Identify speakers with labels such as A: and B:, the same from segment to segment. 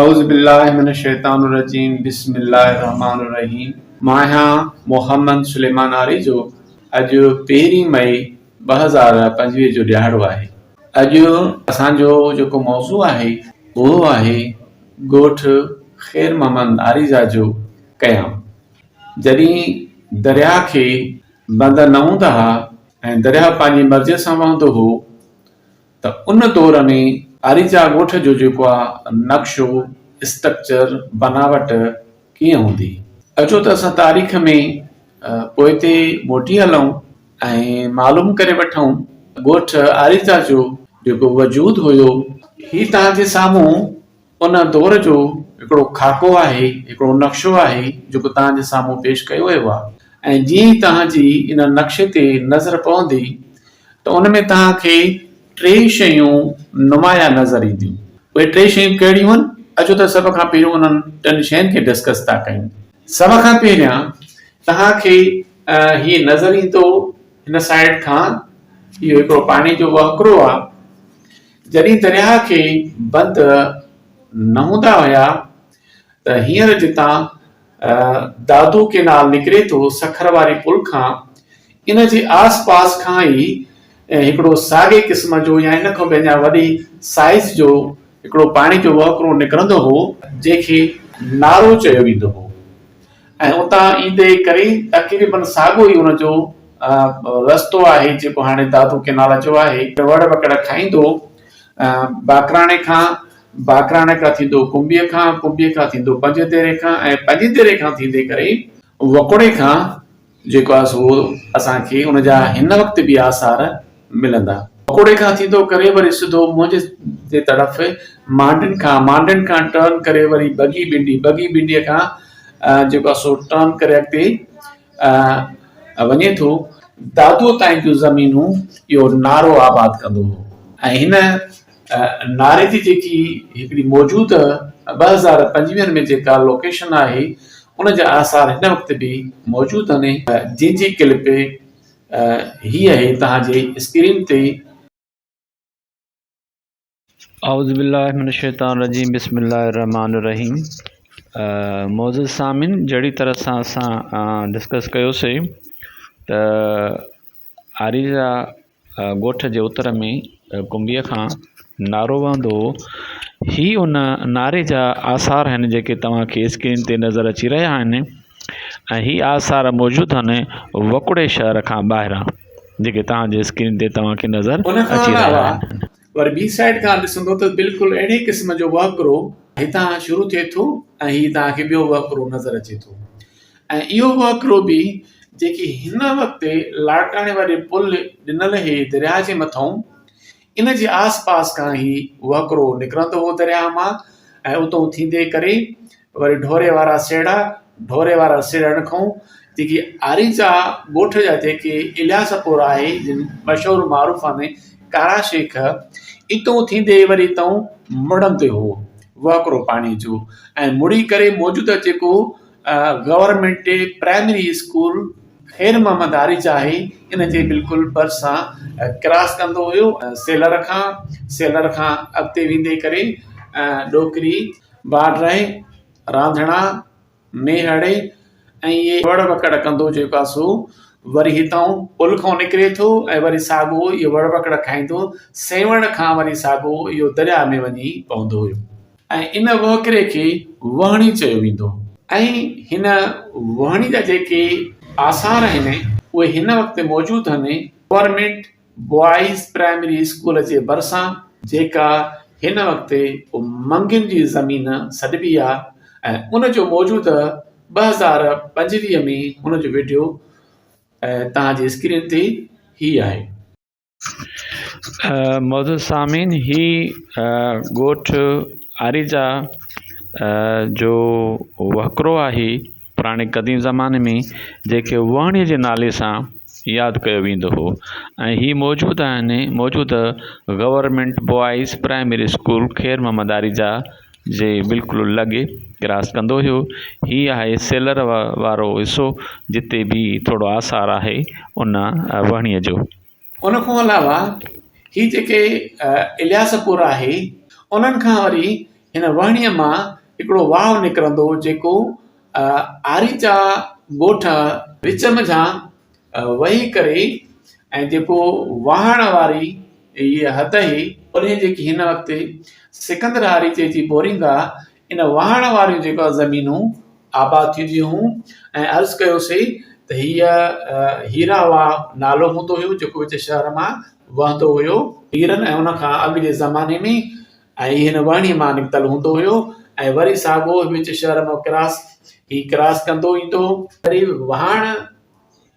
A: اعوذ بالله من الشيطان الرجيم بسم الله الرحمٰن الرحيم مان آهيان محمد سليمان آريجو اڄ پهرين مئي 2025 جو ڏهاڙو آهي اڄ اسان جو جيڪو موضوع آهي اهو آهي ڳوٺ خير محمد آريجا جو قيام جڏهن درياهه کي بند نه هوندا ها ۽ درياهه پنهنجي مرضي سان وهندو هو ته ان دور ۾ آريجا ڳوٺ جو جيڪو آ نقشو، اسٽرڪچر، بناوٽ ڪيئن هوندي. اچو ته اسان تاريخ ۾ پوئتي موٽي هلون ۽ معلوم ڪري وٺون ڳوٺ آريجا جو جيڪو وجود هيو. هي توهان جي سامهون ان دور جو هڪڙو خاڪو آهي، هڪڙو نقشو آهي، جيڪو توهان جي سامهون پيش ڪيو ويو آهي ۽ جيئن ئي توهان جي ان نقشي تي نظر پوندي ته ان ۾ توهان کي ٽي شيون نمايان نظر اينديون. اهي ٽي شيون ڪهڙيون آهن؟ اچو ته سڀ کان پهريون انهن ٽن شين کي ڊسڪس ٿا ڪيون. سڀ کان پهريان توهان کي هي نظر ايندو هن سائيڊ کان اهو هڪڙو پاڻي جو وهڪرو آهي. جڏهن درياهه کي بند نه هوندا هيا ته هينئر جتان دادو ڪينال نڪري ٿو سکر واري پل کان ان جي آس پاس کان ئي هڪڙو ساڳي قسم جو يا ان کان به اڃا وڏي سائيز جو هڪڙو پاڻي جو وهڪرو نڪرندو هو جنهن کي نارو چيو ويندو هو. ۽ اتان ايندي ڪري تقريبن ساڳيو ئي ان جو رستو آهي جيڪو هاڻي دادو ڪينال جو آهي. وڙ وڪڙ کائيندو باقراڻي کان، باقراڻي کان ٿيندو ڪنبيء کان، ڪنبيء کان ٿيندو پنجتيري کان ۽ پنجتيري کان ٿيندي ڪري وڪوڙي کان جيڪو آهي سو اسان کي ان جا هن وقت به آثار ملندا. پڪوڙي کان ٿيندو ڪري وري سڌو منهنجي جي طرف مانڊين کان، مانڊين کان ٽرن ڪري وري بگي ٻنڊي، بگي ٻنڊيء کان جيڪو آهي سو ٽرن ڪري اڳتي وڃي ٿو. دادوء تائين جون زمينون اهو نارو آباد ڪندو هو ۽ هن ناري جي جيڪي هڪڙي موجوده 2025 ۾ جيڪا لوڪيشن آهي ان جا آثار هن وقت به موجود آهن جنهن جي ڪلپ هي آهي توهان جي اسڪرين تي.
B: اعوذ بالله من الشيطان الرجيم بسم الله الرحمن الرحيم معزز سامعين جهڙي طرح سان اسان ڊسڪس ڪيوسي ته آريجا ڳوٺ جي اتر ۾ ڪنبيء کان نارو وهندو هو. هي ان ناري جا آثار آهن جيڪي توهان کي اسڪرين تي نظر اچي رهيا آهن ۽ هي آثار موجود آهن وڪڙي شهر کان ٻاهران جيڪي توهان جي اسڪرين تي توهان کي نظر
A: ان کان
B: اچي رهيا
A: علاوه
B: آهن.
A: وري ٻي سائيڊ کان ڏسندو ته بلڪل اهڙي قسم جو وهڪرو هتان شروع ٿئي ٿو ۽ هي توهان کي ٻيو وهڪرو نظر اچي ٿو. ۽ اهو وهڪرو به جيڪي هن وقت لاڙڪاڻي واري پل ڏنل هي درياهه جي مٿئون ان جي آس پاس کان هي وهڪرو نڪرندو هو درياهه مان ۽ اتئون ٿيندي ڪري وري ڍوري وارا سيڙها ڍوري وارا سيڙهن کان جيڪي آريجا ڳوٺ جا جيڪي الياس پور آهي جن مشهور معروف آهن ڪارا شيخ اتئون ٿيندي وري اتئون مڙندو هو وهڪرو پاڻي جو ۽ مڙي ڪري موجوده جيڪو government primary school Khair Muhammad Areja آهي ان جي بلڪل ڀرسان ڪراس ڪندو هيو سيلر کان سيلر کان اڳتي ويندي ڪري ڏوڪري باڊرائي رانڌڻا ميهڙ ۽ اهي وڙ وڪڙ ڪندو جيڪو آهي سو وري هتان پل کان نڪري ٿو ۽ وري ساڳو اهو وڙ وڪڙ کائيندو سيوهڻ کان وري ساڳو اهو درياء ۾ وڃي پوندو هيو. ۽ ان وهڪري کي وهڻي چيو ويندو هو. ۽ هن وهڻي جا جيڪي آثار آهن، اهي هن وقت موجود آهن گورنمينٽ بوائز پرائمري اسڪول جي ڀرسان، جيڪا هن وقت منگين جي زمين سڏبي آهي ۽ ان جو موجوده 2025 ۾ ان جو وڊيو توهان جي اسڪرين تي هي آهي.
B: معزز سامعين هي ڳوٺ آريجا جو وهڪرو آهي پراڻي قديم زماني ۾ جنهن کي وهڻي جي نالي سان ياد ڪيو ويندو هو ۽ هي موجود آهن موجوده government boys primary school Khair Muhammad Areja جي بلڪل لڳ ڪراس ڪندو هيو هي آهي سيلر وارو حصو جتي به ٿورو آثار آهي ان وهڻي جو.
A: ان کان علاوه هي جيڪي الياس پور آهي انهن کان وري هن وهڻيء مان هڪڙو واهه نڪرندو هو جيڪو آريچا ڳوٺ وچ منجهان وهي ڪري ۽ جيڪو واهڻ واري هيء حد هئي، انهيء جيڪي هن وقت سڪندر آريچي جي بورنگ آ، ان واهڻ واريون جيڪا زمينون آباد ٿينديون هيون ۽ عرض ڪيوسي ته هيء هيرا واهه نالو هوندو هيو جيڪو وچ شهر مان وهندو هيو. پيرن ۽ ان کان اڳ جي زماني ۾ ۽ هي هن وهڻي مان نڪتل هوندو هيو ۽ وري ساڳو وچ شهر مان ڪراس هي ڪراس ڪندو ايندو هو. وري وهاڻ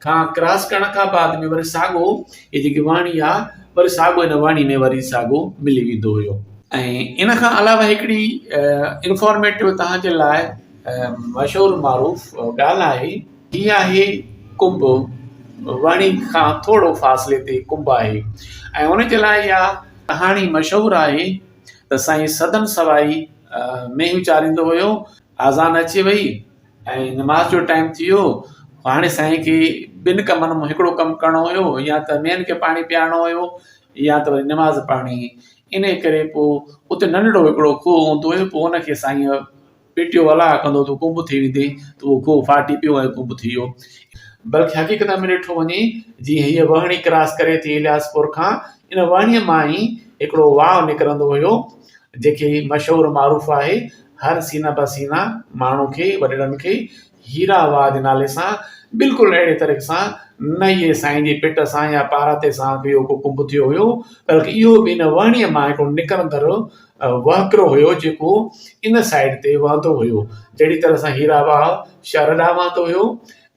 A: کان ڪراس ڪرڻ کان بعد ۾ وري ساڳو هي جيڪي وهڻي آ وري ساڳو هن وهڻي ۾ وري ساڳو ملي ويندو هيو. ۽ ان کان علاوه هڪڙي انفارميٽو توهان جي لاء مشهور معروف ڳالهه آهي هي آهي ڪنب وهڻي کان ٿورو فاصلي تي ڪنب آهي ۽ ان جي لاء اها ڪهاڻي مشهور آهي ته سائين سدن سوائي مينهن چاريندو هيو، آذان اچي وئي ۽ نماز جو ٽائيم ٿي ويو، هاڻي سائين کي ٻن ڪمن مان هڪڙو ڪم ڪرڻو هيو يا ته مينهن کي پاڻي پيارڻو هيو يا ته وري نماز پڙهڻي هئي، انهي ڪري پوء اتي ننڍڙو هڪڙو کوهه هوندو هيو پوء ان کي سائين پٽيو الاء ڪندو تون ڪنب ٿي ويندين ته اهو کوهه ڦاٽي پيو ۽ ڪنب ٿي ويو. بلڪ حقيقت ۾ ڏٺو وڃي جيئن هيء وهڻي ڪراس ڪري ٿي الياس پور کان ان وهڻيء مان ئي هڪڙو واهه نڪرندو هيو جيڪي مشهور معروف آهي هر سينه به سينه ماڻهو کي وڏڙن کي هيرا واهه جي نالي سان بلڪل اهڙي طريقي سان نه اهي سائين جي پٽ سان يا پاراتي سان اهو ڪو ڪنب ٿيو هيو بلڪ اهو به ان وهڻيء مان هڪڙو نڪرندڙ وهڪرو هيو جيڪو ان سائيڊ تي وهندو هيو جهڙي طرح سان هيرا واهه شهر ڏانهن وهندو هيو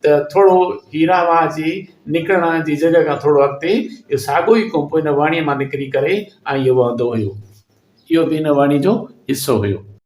A: ته ٿورو هيرا واهه جي نڪرڻ جي جڳهه کان ٿورو اڳتي اهو ساڳو ئي ڪوپ ان وهڻي مان نڪري ڪري ۽ اهو وهندو هيو اهو به ان وهڻي جو حصو هيو.